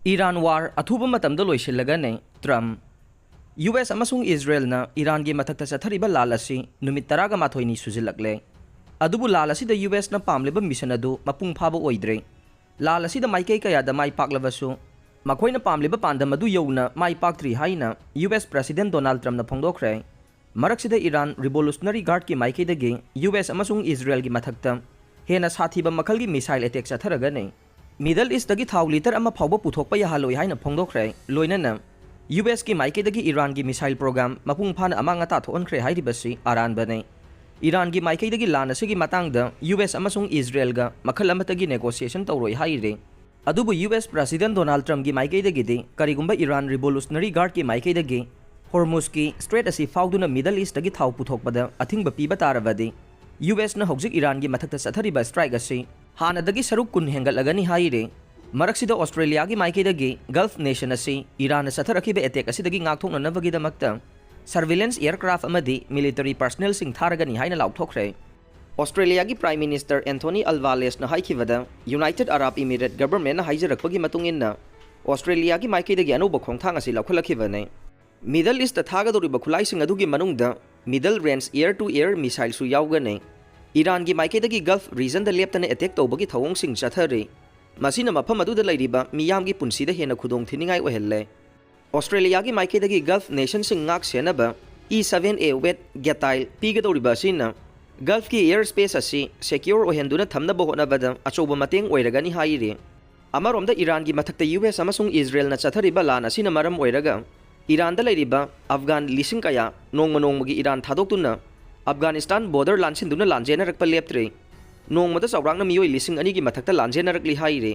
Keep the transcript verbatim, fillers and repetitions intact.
Iran war ꯑꯊꯨꯕ ꯃꯇꯝꯗ ꯂꯣꯏꯁꯤꯜꯂꯒꯅꯤ, ꯇ꯭ꯔꯝꯞ꯫ U S ꯑꯃꯁꯨꯡ ꯏꯖꯔꯦꯜꯅ ꯏꯔꯥꯟꯒꯤ ꯃꯊꯛꯇ ꯆꯠꯊꯔꯤꯕ ꯂꯥꯜ ꯑꯁꯤ ꯅꯨꯃꯤꯠ ꯇꯔꯥꯒ ꯃꯥꯊꯣꯏꯅꯤ ꯁꯨꯖꯤꯜꯂꯛꯂꯦ꯫ ꯑꯗꯨꯕꯨ ꯂꯥꯜ ꯑꯁꯤꯗ ꯌꯨ ꯑꯦꯁꯅ ꯄꯥꯝꯂꯤꯕ ꯃꯤꯁꯟ ꯑꯗꯨ ꯃꯄꯨꯡ ꯐꯥꯕ ꯑꯣꯏꯗ꯭ꯔꯦ꯫ ꯂꯥꯜ ꯑꯁꯤꯗ ꯃꯥꯏꯀꯩ ꯀꯌꯥꯗ ꯃꯥꯏ ꯄꯥꯛꯂꯕꯁꯨ, ꯃꯈꯣꯏꯅ ꯄꯥꯝꯂꯤꯕ ꯄꯥꯟꯗꯝ ꯑꯗꯨ ꯌꯧꯅ ꯃꯥꯏ ꯄꯥꯛꯇ꯭ꯔꯤ ꯍꯥꯏꯅ ꯌꯨ ꯑꯦꯁ ꯄ꯭ꯔꯦꯁꯤꯗꯦꯟꯠ ꯗꯣꯅꯥꯜꯗ ꯇ꯭ꯔꯝꯞꯅ ꯐꯣꯡꯗꯣꯛꯈ꯭ꯔꯦ꯫ ꯃꯔꯛꯁꯤꯗ ꯏꯔꯥꯟ ꯔꯤꯚꯣꯂꯨꯁꯅꯔꯤ ꯒꯥꯔꯗꯀꯤ ꯃꯥꯏꯀꯩꯗꯒꯤ ꯌꯨ ꯑꯦꯁ ꯑꯃꯁꯨꯡ ꯏꯖꯔꯦꯜꯒꯤ ꯃꯊꯛꯇ ꯍꯦꯟꯅ ꯁꯥꯊꯤꯕ ꯃꯈꯜꯒꯤ ꯃꯤꯁꯥꯏꯜ ꯑꯦꯇꯦꯛ ꯆꯠꯊꯔꯒꯅꯤ꯫ ꯃꯤꯗꯜ ꯏꯁꯇꯒꯤ ꯊꯥꯎ ꯂꯤꯇꯔ ꯑꯃ ꯐꯥꯎꯕ ꯄꯨꯊꯣꯛꯄ ꯌꯥꯍꯜꯂꯣꯏ ꯍꯥꯏꯅ ꯐꯣꯡꯗꯣꯛꯈ꯭ꯔꯦ꯫ ꯂꯣꯏꯅꯅ ꯌꯨ ꯑꯦꯁꯀꯤ ꯃꯥꯏꯀꯩꯗꯒꯤ ꯏꯔꯥꯟꯒꯤ ꯃꯤꯁꯥꯏꯜ ꯄ꯭ꯔꯣꯒ꯭ꯔꯥꯝ ꯃꯄꯨꯡ ꯐꯥꯅ ꯑꯃꯥꯡ ꯑꯇꯥ ꯊꯣꯛꯍꯟꯈ꯭ꯔꯦ ꯍꯥꯏꯔꯤꯕꯁꯤ ꯑꯔꯥꯟꯕꯅꯤ꯫ ꯏꯔꯥꯟꯒꯤ ꯃꯥꯏꯀꯩꯗꯒꯤ ꯂꯥꯟ ꯑꯁꯤꯒꯤ ꯃꯇꯥꯡꯗ ꯌꯨ ꯑꯦꯁ ꯑꯃꯁꯨꯡ ꯏꯖꯔꯦꯜꯒ ꯃꯈꯜ ꯑꯃꯠꯇꯒꯤ ꯅꯦꯒꯣꯁꯤꯌꯦꯁꯟ ꯇꯧꯔꯣꯏ ꯍꯥꯏꯔꯤ꯫ ꯑꯗꯨꯕꯨ ꯌꯨ ꯑꯦꯁ ꯄ꯭ꯔꯦꯁꯤꯗꯦꯟꯠ ꯗꯣꯅꯥꯜꯗ ꯇ꯭ꯔꯝꯞꯀꯤ ꯃꯥꯏꯀꯩꯗꯒꯤꯗꯤ ꯀꯔꯤꯒꯨꯝꯕ ꯏꯔꯥꯟ ꯔꯤꯚꯣꯂꯨꯁꯅꯔꯤ ꯒꯥꯔꯗꯀꯤ ꯃꯥꯏꯀꯩꯗꯒꯤ ꯍꯣꯔꯃꯨꯖꯀꯤ ꯁ꯭ꯇ꯭ꯔꯦꯠ ꯑꯁꯤ ꯐꯥꯎꯗꯨꯅ ꯃꯤꯗꯜ ꯏꯁꯇꯒꯤ ꯊꯥꯎ ꯄꯨꯊꯣꯛꯄꯗ ꯑꯊꯤꯡꯕ ꯄꯤꯕ ꯇꯥꯔꯕꯗꯤ, ꯌꯨ ꯑꯦꯁꯅ ꯍꯧꯖꯤꯛ ꯏꯔꯥꯟꯒꯤ ꯃꯊꯛꯇ ꯆꯠꯊꯔꯤꯕ ꯁ꯭ꯇ꯭ꯔꯥꯏꯛ ꯑꯁꯤ ꯍꯥꯟꯅꯗꯒꯤ ꯁꯔꯨꯛ ꯀꯨꯟ ꯍꯦꯟꯒꯠꯂꯒꯅꯤ ꯍꯥꯏꯔꯤ꯫ ꯃꯔꯛꯁꯤꯗ ꯑꯣꯁꯇ꯭ꯔꯦꯂꯤꯌꯥꯒꯤ ꯃꯥꯏꯀꯩꯗꯒꯤ ꯒꯜꯐ ꯅꯦꯁꯟ ꯑꯁꯤ ꯏꯔꯥꯟꯅ ꯆꯠꯊꯔꯛꯈꯤꯕ ꯑꯦꯇꯦꯛ ꯑꯁꯤꯗꯒꯤ ꯉꯥꯛꯊꯣꯛꯅꯅꯕꯒꯤꯗꯃꯛꯇ ꯁꯔꯚꯤꯂꯦꯟꯁ ꯑꯦꯌꯔꯀ꯭ꯔꯥꯐ ꯑꯃꯗꯤ ꯃꯤꯂꯤꯇꯔꯤ ꯄꯔꯁꯅꯦꯜꯁꯤꯡ ꯊꯥꯔꯒꯅꯤ ꯍꯥꯏꯅ ꯂꯥꯎꯊꯣꯛꯈ꯭ꯔꯦ꯫ ꯑꯣꯁꯇ꯭ꯔꯦꯂꯤꯌꯥꯒꯤ ꯄ꯭ꯔꯥꯏꯝ ꯃꯤꯅꯤꯁꯇꯔ ꯑꯦꯟꯊꯣꯅꯤ ꯑꯜꯕꯥꯂꯦꯁꯅ ꯍꯥꯏꯈꯤꯕꯗ, ꯌꯨꯅꯥꯏꯇꯦꯗ ꯑꯔꯥꯕ ꯏꯃꯤꯔꯦꯠ ꯒꯕꯔꯃꯦꯟꯠꯅ ꯍꯥꯏꯖꯔꯛꯄꯒꯤ ꯃꯇꯨꯡ ꯏꯟꯅ, ꯑꯣꯁꯇ꯭ꯔꯦꯂꯤꯌꯥꯒꯤ ꯃꯥꯏꯀꯩꯗꯒꯤ ꯑꯅꯧꯕ ꯈꯣꯡꯊꯥꯡ ꯑꯁꯤ ꯂꯧꯈꯠꯂꯛꯈꯤꯕꯅꯤ꯫ ꯃꯤꯗꯜ ꯏꯁꯇ ꯊꯥꯒꯗꯧꯔꯤꯕ ꯈꯨꯠꯂꯥꯏꯁꯤꯡ ꯑꯗꯨꯒꯤ ꯃꯅꯨꯡꯗ middle range air to air ꯃꯤꯁꯥꯏꯜꯁꯨ ꯌꯥꯎꯒꯅꯤ꯫ ꯏꯔꯥꯟꯒꯤ ꯃꯥꯏꯀꯩꯗꯒꯤ ꯒꯜꯐ ꯔꯤꯖꯟꯗ ꯂꯦꯞꯇꯅ ꯑꯦꯇꯦꯛ ꯇꯧꯕꯒꯤ ꯊꯧꯑꯣꯡꯁꯤꯡ ꯆꯠꯊꯔꯤ꯫ ꯃꯁꯤꯅ ꯃꯐꯝ ꯑꯗꯨꯗ ꯂꯩꯔꯤꯕ ꯃꯤꯌꯥꯝꯒꯤ ꯄꯨꯟꯁꯤꯗ ꯍꯦꯟꯅ ꯈꯨꯗꯣꯡ ꯊꯤꯅꯤꯡꯉꯥꯏ ꯑꯣꯏꯍꯜꯂꯦ꯫ ꯑꯣꯁꯇ꯭ꯔꯦꯂꯤꯌꯥꯒꯤ ꯃꯥꯏꯀꯩꯗꯒꯤ ꯒꯜꯐ ꯅꯦꯁꯟꯁꯤꯡ ꯉꯥꯛ ꯁꯦꯟꯅꯕ ꯏ ꯁꯚꯦꯟ ꯑꯦ ꯋꯦꯠ ꯒꯦꯇꯥꯏꯜ ꯄꯤꯒꯗꯧꯔꯤꯕ ꯑꯁꯤꯅ ꯒꯜꯐꯀꯤ ꯑꯦꯌꯔ ꯁ꯭ꯄꯦꯁ ꯑꯁꯤ ꯁꯦꯀ꯭ꯌꯣꯔ ꯑꯣꯏꯍꯟꯗꯨꯅ ꯊꯝꯅꯕ ꯍꯣꯠꯅꯕꯗ ꯑꯆꯧꯕ ꯃꯇꯦꯡ ꯑꯣꯏꯔꯒꯅꯤ ꯍꯥꯏꯔꯤ꯫ ꯑꯃꯔꯣꯝꯗ ꯏꯔꯥꯟꯒꯤ ꯃꯊꯛꯇ ꯌꯨ ꯑꯦꯁ ꯑꯃꯁꯨꯡ ꯏꯖꯔꯦꯜꯅ ꯆꯠꯊꯔꯤꯕ ꯂꯥꯟ ꯑꯁꯤꯅ ꯃꯔꯝ ꯑꯣꯏꯔꯒ ꯏꯔꯥꯟꯗ ꯂꯩꯔꯤꯕ ꯑꯐꯒꯥꯟ ꯂꯤꯁꯤꯡ ꯀꯌꯥ ꯅꯣꯡꯃ ꯅꯣꯡꯃꯒꯤ ꯏꯔꯥꯟ ꯊꯥꯗꯣꯛꯇꯨꯅ ꯑꯐꯒꯥꯅꯤꯁꯇꯥꯟ ꯕꯣꯔꯗꯔ ꯂꯥꯟꯁꯤꯟꯗꯨꯅ ꯂꯥꯟꯖꯦꯟꯅꯔꯛꯄ ꯂꯦꯞꯇ꯭ꯔꯦ꯫ ꯅꯣꯡꯃꯗ ꯆꯥꯎꯔꯥꯛꯅ ꯃꯤꯑꯣꯏ ꯂꯤꯁꯤꯡ ꯑꯅꯤꯒꯤ ꯃꯊꯛꯇ ꯂꯥꯟꯖꯦꯟꯅꯔꯛꯂꯤ ꯍꯥꯏꯔꯤ꯫